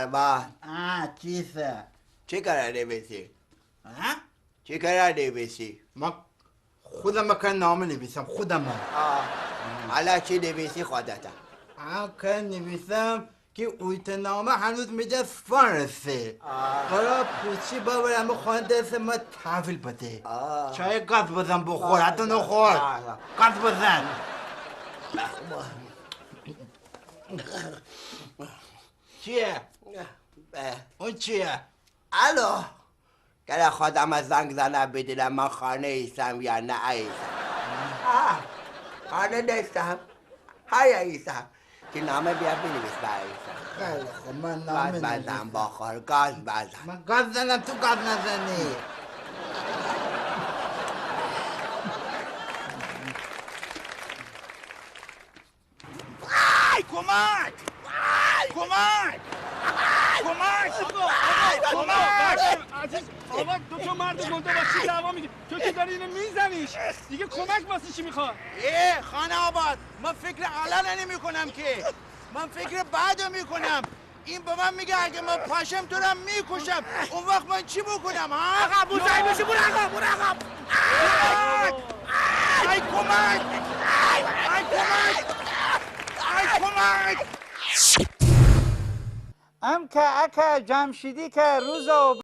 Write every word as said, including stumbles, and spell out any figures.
آه، چیسه؟ چی کره نیویسی؟ آه؟ چی کره نیویسی؟ من خودم که نامه نیویسم، خودم. آه. حالا چی نیویسی خودته؟ آه، که نیویسم که اویته نامه هنوز می دس فارسه. آه. حالا پوچی باورم خانه دس ما تحویل بده. آه. چای گاز بزن بخور، آه، حتی نخور. آه. گاز بزن. چیه؟ اه. اون چیه؟ الو. گره خودمه زنگ زنم بدینم من خانه ایسم یا نه ایسم. آه، خانه نیستم. های ایسم. که نامه بیا بنویس با ایسم. خیلی خوب، من نامه گاز بزن نویسم. بخور، گاز بزن. من گاز زنم، تو گاز نزنی. وای! کمک! وای! کمک! کمک! آقا، آقا، کمک! آقا، عزیز، آقا، دو تا مرد گنده با چی دعوا می‌کنی؟ تو که داری اینو می‌زنیش. دیگه کمک واسه چی می‌خوای؟ ای خانه آباد، من فکر الان نمی‌کنم که. من فکر بعد می‌کنم. این به من میگه اگه من پاشم تو رو هم می‌کشم. اون وقت من چی بکنم، ها؟ آقا، مزاحم نشو، برو آقا، برو آقا. آی! آی کمک! آی کمک! آی کمک! امکه اکه جمشیدی که روزو